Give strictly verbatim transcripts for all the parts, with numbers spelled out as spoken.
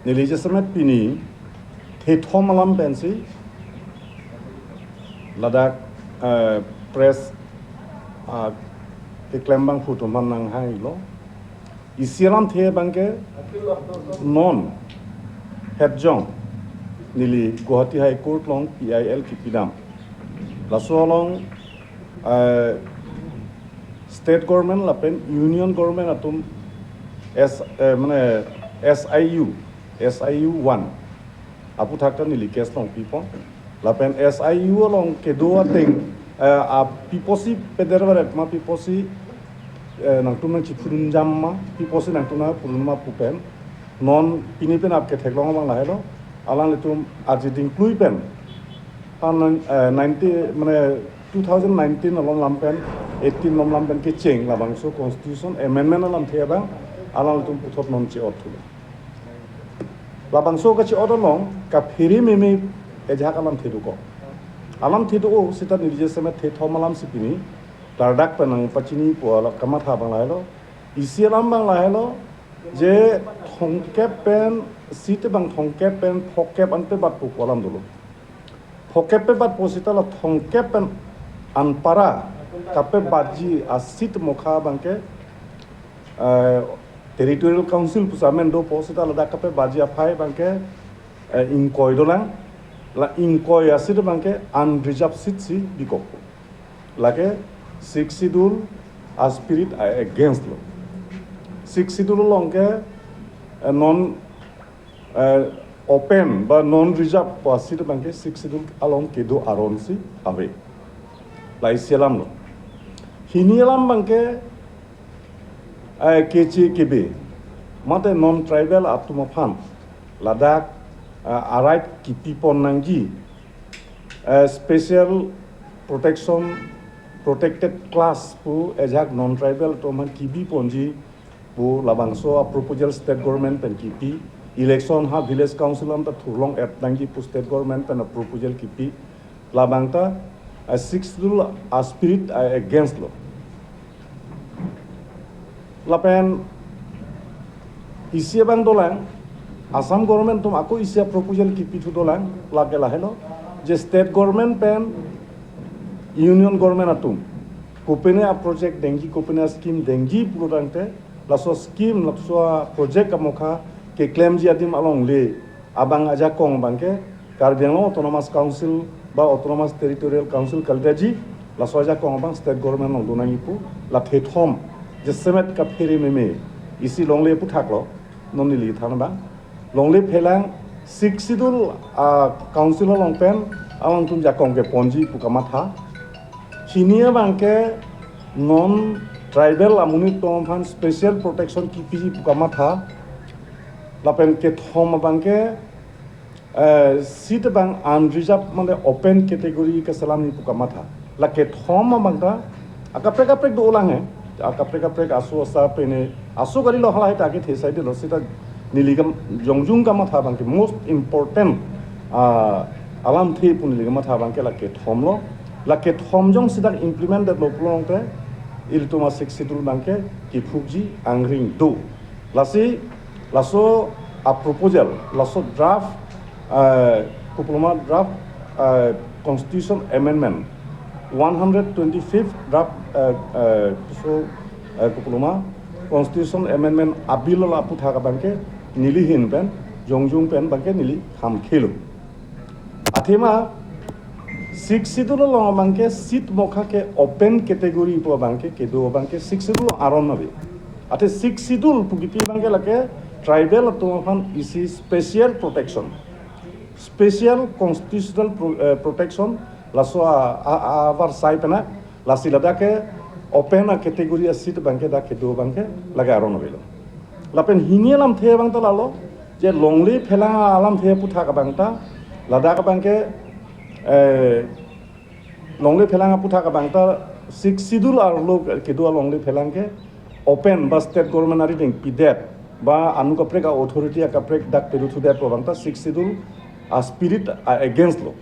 Neli jasemet pini thethom alam pensi ladak eh, press ah, keklem abangphu atum aphan nanghanglo. Isi alamthe abangke non hetjong neli Guwahati High Court along P I L kipidam. Laso along eh, state government lapen union government atum S, eh, mane S I U, S I U one aputhak ta neli case longpipon. Lapen S I U along kedo ateng eh, a piposi peder baret ma piposi eh, nangtum nangchiphunjam ma piposi nangtum nangphunma pu pen non pini pen ap ketheklong abang lahelo. Alanglitum arje dingklui pen an eh, nineteen mane two thousand nineteen along lam pen eighteen along lam pen kecheng labangso constitution amendment alamthe abang alanglitum puthot non che-ot thulo. Labangso kache-ot along kaphere meme ejahak alamthe dokok. Alamthe do-o seta neli jasemet thethom alamsi pini klardak pen nangpachinipo alam kamatha abang lahelo. Isi alam abang lahelo je thomkep pen seat abang thomkep pen phokep an pebatpo pu alam dolo. Phokep pebatpo seta la thomkep pen anpara kapebatji a seat mokha abangke eh, territorial council pusi amen dopo seta ladak kapebatji aphai abangke eh, ingkoi dolang. La ingkoi a seat abangke unreserved seat si bikok. Lake Sixth Schedule a spirit a against lo. Sixth Schedule along ke eh, non eh, open ba non reserved pu a seat abangke Sixth Schedule along kedo aron si ave. La isi alam lo. Hini alam abangke eh, keche kebe mate non tribal atum aphan ladak eh, a right kipipon nangji eh, special protection, protected class pu ejahak non tribal atum aphan kibiponji pu labangso a proposal state government pen kipi. Election ha village council alam ta thurlong-et nangji pu state government pen a proposal kipi. Labang ta a Sixth Schedule a spirit a against lo. Lapen isi abang dolang, Assam government atum ako isi a proposal kipithu dolang, lake lahelo je state government pen union government atum kopine a project dengji, kopine a scheme dengji pulotangte laso scheme, laso a project amokha keklemji adim alongle abang ajakong abangke Karbi Anglong Autonomous Council ba Autonomous Territorial Council kalidaji, laso ajakong abang state government along donangji pu la thethom jasemet kaphere meme isi longle aputhak lo. Non neli than abang longle phelang Sixth Schedule a council along pen alangtum jakong keponji pu kamatha. Hini abangke non tribal amonit atum aphan special protection kipiji pu kamatha. Lapen kethom abangke eh, seat abang unreserved mane open category keselamji pu kamatha. La kethom abang ta akaprek kaprek dolang he. Akaprek kaprek aso asa pene aso kali lo, halahai ta kethe saidelo seta neli kam jongjung kamatha abangke most important ah, alamthe pu neli kamatha abangke la kethom lo. La kethom jongsi dak implemented lo pulotangte ilitum a Sixth Schedule abangke kiphukji angring do. Lasi laso a proposal, laso draft eh, kopiloma draft eh, constitution amendment, one hundred twenty-fifth draft eh, eh, so eh, kopiloma constitution amendment a bill la aputhak abangke neli ahin pen jongjung pen abangke neli hamkhelo. Athema Sixth Schedule along abangke seat mokha ke open category pu abangke kedo abangke Sixth Schedule aron ave. Athe Sixth Schedule pu kipi abangke lake tribal atum aphan isi special protection, special constitutional pro, eh, protection laso a, a, a avarsai pena. Lasi ladak ke open a category a seat abangke dak kedo abangke lake aron avelo. Lapen hini alamthe abang ta lalo je longle phelang alamthe aputhak abang ta ladak abangke eh, longle phelang aputhak abang ta Sixth Schedule arlo kedo a longle phelang ke open ba state government arideng pidet ba anu kaprek a authority akaprek dak pedu thudet pu abang ta Sixth Schedule a spirit a against lo.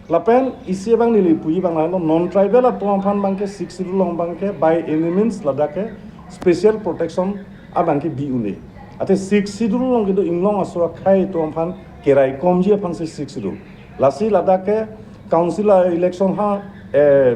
Lapen isi abang neli puji abang lahelo non tribal atum aphan abangke Sixth Schedule along abangke by any means ladak ke special protection abangke bi un-e. Athe Sixth Schedule along kedo inglong aso akhei atum aphan keraikomji aphansi Sixth Schedule. Lasi ladak ke council a-election ha, eh,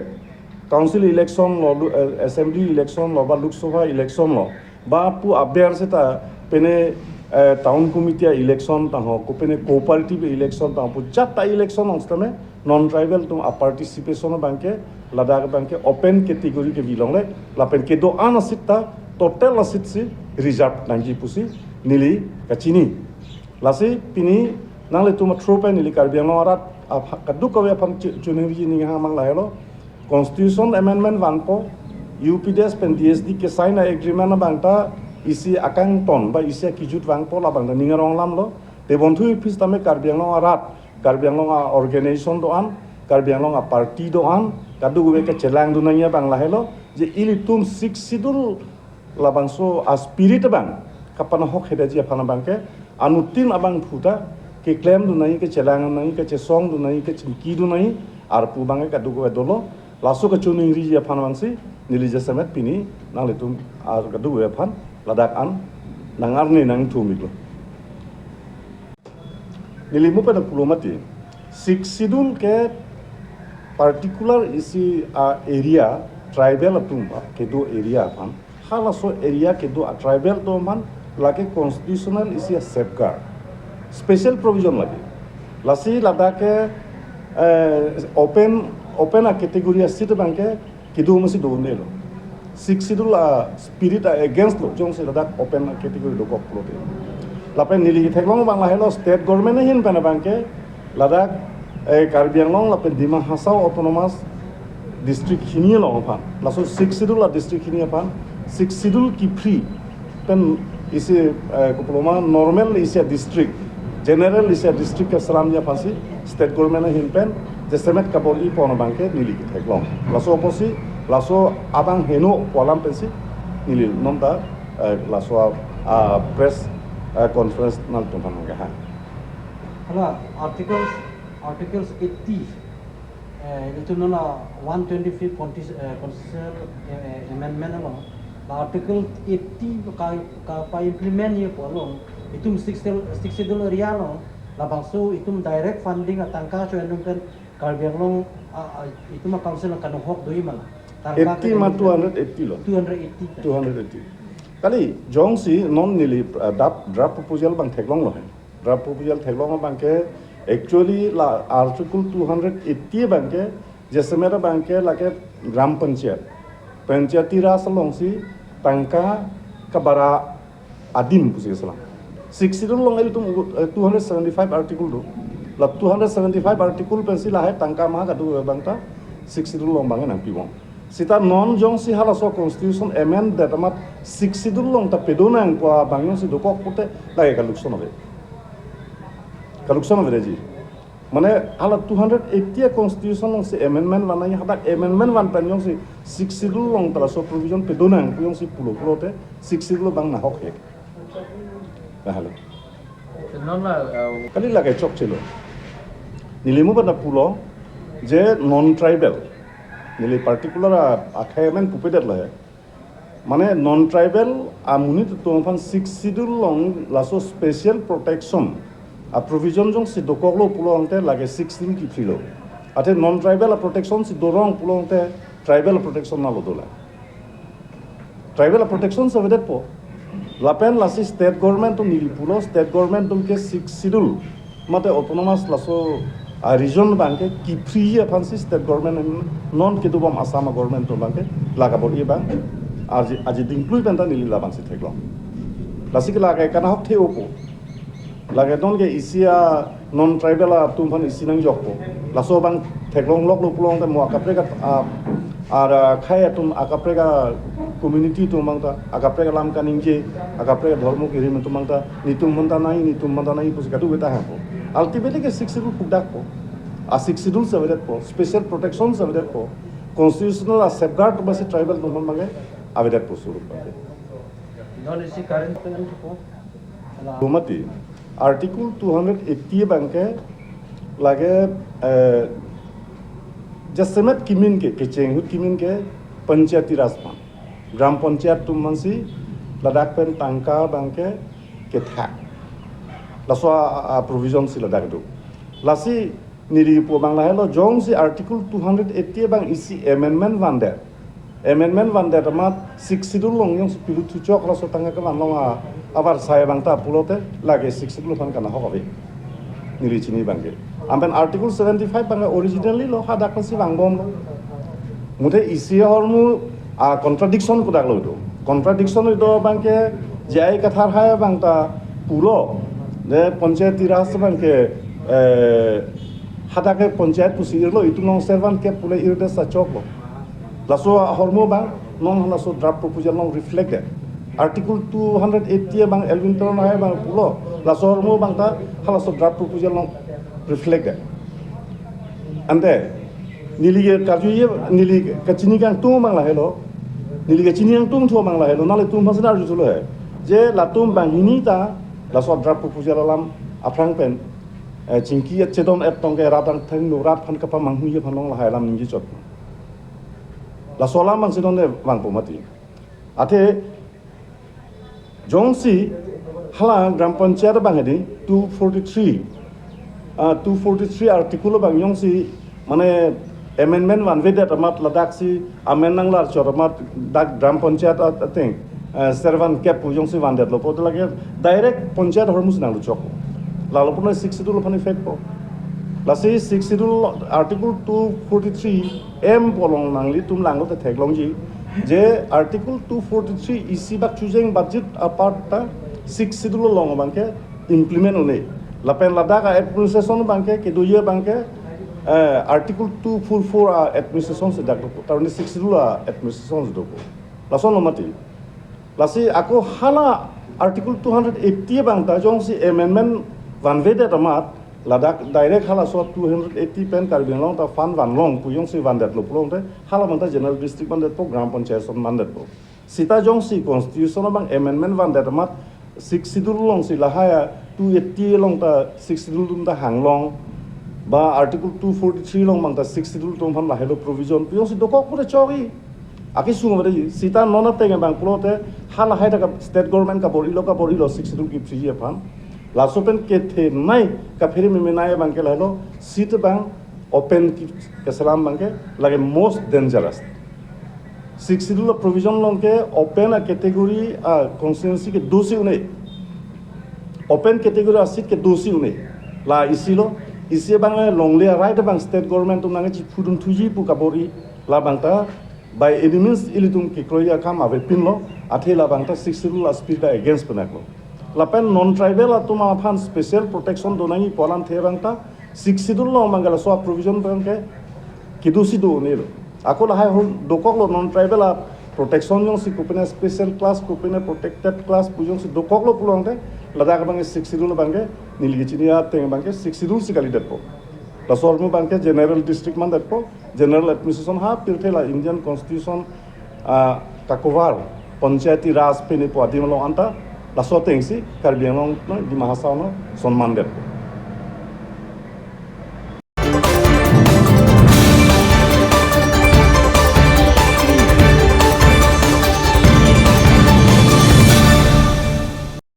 council election lo, lu-, eh, assembly election lo, ba Lok Sabha election lo, ba pu aber seta pine, eh, town committee election tangho, ko pine cooperative election tangho, pu jat ta election along sitame non-tribal atum a-participation abangke, ladak abangke open category kebi longle, lapen kedo-an a-seat ta total a-seat si reserve nangji pusi neli kachini. Lasi pini nanglitum a-through pen neli Karbi Anglong arat apha-, kadokave aphan chu-, chuning riji ning hang mang lahelo. Constitution amendment vanpo, U P D S pen D S D ke-sign a-agreement abang ta isi akangton ba isi akejut vangpo, labang ta ning arong alam lo. Tebon thu iphi sitame Karbi Anglong arat, Karbi Anglong a-organization do-an, Karbi Anglong a-party do-an, kadokave kachelangdun nangji abang lahelo, je ilitum Sixth Schedule labangso a-spirit abang kapanahok hedaji aphan abangke anuttin abangphu ta keklemdun nangji, kachelangdun nangji, kachesongdun nangji, kachingkidun nangji arpu abangke kadokave dolo. Laso kachuning riji aphan abangsi neli jasemet pini nanglitum ar kadokave aphan ladak an nang-arni nangthumiklo. Neli mo pen pulo mati, Sixth Schedule ke particular isi a-area, tribal atum ba kedo area aphan, halaso area kedo a-tribal atum aphan lake constitutional isi a-safeguard, special provision lake. Lasi ladak ke, eh, open, open a-category a-seat abangke kedo masi do-un-elo. Sixth Schedule a-spirit a-against lo, jongsi ladak open category dokok pulote. Lapen neli theklong abang lahelo, state government ahin pen abangke ladak, eh, Karbi Anglong lapen Dima Hasao Autonomous District hini along aphan, laso Sixth Schedule a-district hini aphan Sixth Schedule kiphri pen isi, eh, kopiloma normal isi a-district, general isi a-district keselamji aphansi state government ahin pen jasemet kabor-ipon abangke neli ketheklong. Laso apotsi, laso abang heno pu alam pensi neli non ta, eh, laso a, a-press, eh, conference nangtum aphan nangkehang. Hala, articles, articles eighty, eh, itum non la one twenty-fifth consti-, eh, constitutional, eh, amendment along, la article eighty ka, kapa-implement-ji pu along, itum Sixth Schedule, Sixth Schedule area along, labangso itum direct funding atangka cho-endun pen Karbi Anglong, a, a, itum a-council kanahok doji ma la? Tangka eighty ma kanahok. Two hundred eighty lo. Two hundred eighty. Two hundred eighty. Kali, jongsi non neli, uh, draft, draft proposal abang theklonglo he. Draft proposal theklong abangke, actually la article two hundred eighty abangke, jasemet abangke lake Gram Panchayat, Panchayati Raj alongsi tangka kabara adim pusi keselam. Sixth Schedule along ilitum, eh, two hundred seventy-five article do. La two hundred seventy-five article pensi lahai tangka maha kadu abang ta Sixth Schedule along abang nangpibom. Seta non jongsi halaso constitution amend det amat Sixth Schedule along ta pedonang pu abang jongsi dokok pulote lake kalukson ave. Kalukson aveji. Mane hala two hundred eighty a-constitution alongsi amendment van nangji, hadak amendment van pen jongsi Sixth Schedule along ta laso provision pedonang pu jongsi pulo pulote Sixth Schedule abang nahok he. Lahelo. Non la, uh, kali lake chokchelo. Neli mo pen pulo je non-tribal. Neli particular a, akhei amen pupedetlo he. Mane non-tribal amonit atum aphan Sixth Schedule along laso special protection a-provision jongsi dokoklo pulo tangte lake Sixth Schedule kiphrilo. Athe non-tribal a-protection si dorong pulo tangte tribal protection nalo dolang. Tribal protection si avedetpo. Lapen lasi state government atum neli pulo, state government atum ke Sixth Schedule mate autonomous laso a-region abangke kiphriji aphansi state government ahin non kedobom Assam a-government atum abangke la kabor-i abang aji, aji dingklui pen ta neli labangsi theklong. Lasi ke lake kanahok the-opo. Lake non ke isi a non-tribal atum aphan isi nangjokpo. Laso abang theklongloklo pulo tangte mo akaprek a, a, akhei atum, akaprek a-community atum abang ta, akaprek alam kaningje, akaprek adhormo kirim atum abang ta, netum aphan ta nai, netum aphan ta nai pusi kadokave ta hangpo. Ultimately ke Sixth Schedule pudakpo. A-Sixth Schedule si avedetpo, special protection si avedetpo, constitutional a-safeguard abangsi tribal atum aphan abangke avedetpo surup abangke. Non isi current Gumati, Article two hundred eighty abangke lake, eh, jasemet kimin ke, kecheng ahut kimin ke Panchayati Raj aphan. Gram Panchayat atum aphansi ladak pen tangka abangke kethak. Laso a, a provision si ladak do. Lasi neli pu abang lahelo, jongsi Article two hundred eighty abang isi amendment vandet. Amendment vandet amat Sixth Schedule along jongsi pilut thuchok laso tangka kevan along a, avarsai abang ta pulote lake Sixth Schedule aphan kanahok ave. Neli chini abangke. Anpen Article seventy-five abangke originally lo, hadak si vangbomlo. Muthe isi ahormu a contradiction kodak lo do. Contradiction do abangke J I Kathar hai abang ta pulo. De Panchayati Raj abangke, eh, hadak ke panchayat pusi irlo, itum along servant kep pule irdet sachoklo. Laso ahormu abang non halaso draft proposal along reflect det. Article two hundred eighty abang Elwin Teron hai abang pulo. Laso ahormu abang ta halaso draft proposal along reflect det. Ante neli ke karju ye, neli kachini kangtung abang lahelo. Neli kachini kangtungthu abang lahelo. Nanglitum aphan si arjuthulo he. Je latum banghini ta laso draft proposal alam aphrang pen, eh, chingki et chedon et tong ke rat angthengno, rat aphan kapamanghu ye aphan along lahai alam ningje chot. Laso alam abang si non le vangpo mati. Athe jongsi hala Gram Panchayat abang hedi two forty-three, ah, two forty-three article abang jongsi mane amendment vanvedet amat ladak si amend nanglar chot amat dak Gram Panchayat at-, ateng, eh, servant kep pu jongsi vandetlo pulote lake direct panchayat ahormu si nangluchok. Lalo pulote Sixth Schedule aphan effect po. Lasi Sixth Schedule Article two forty-three M pu along nanglitum langlo te theklongji. Je Article two forty-three isi bak chujeng budget apart ta Sixth Schedule along abangke implement un-e. Lapen ladak a administration abangke kedo ye abangke, eh, Article two forty-four a administration si dak dopo. Tarmane Sixth Schedule a administration si dopo. Lason lo mati. Lasi ako hala Article two hundred eighty abang ta jongsi amendment vanvedet amat ladak direct halaso two hundred eighty pen Karbi Anglong ta fund vanlong pu jongsi vandetlo pulote hala abang ta general district vandetpo, Gram Panchayat son vandetpo. Seta jongsi constitution abang amendment vandet amat Sixth Schedule along si lahai a two eighty along ta Sixth Schedule atum ta hanglong ba Article two forty-three along abang ta Sixth Schedule atum aphan lahelo provision pu jongsi dokok pura chori. Akesung ave seta non ateng abang pulote halahai ta ka state government kabor-ilo kabor-ilo Sixth Schedule kiphriji aphan. Laso pen kethenei kaphere memenei abangke lahelo seat abang open ki keselam abangke lake most dangerous. Sixth Schedule provision along ke open a category a constituency kedosi un-e. Open category a seat kedosi un-e. La isi lo, isi abang longle a right abang state government atum nangkechiphudun thuji pu kabor-i labang ta by any means ilitum kekroi akam avepinlo, athe labang ta Sixth Schedule a spirit against penaklo. Lapen non-tribal atum aphan special protection do nangji pu alamthe abang ta Sixth Schedule along abangke laso a provision abangke kedosi do un-elo. Ako lahai hol dokoklo non-tribal a protection jongsi kopine special class kopine protected class pu jongsi dokoklo pulote ladak abangke Sixth Schedule abangke neli kachini ateng abangke Sixth Schedule si kalidetpo. Laso ahormu abangke general district mandetpo, general administration ha pirthe la Indian Constitution, ah, kakovar Panchayati Raj pini pu adim along anta laso atengsi Karbi Anglong no Dima Hasao no son mandetpo.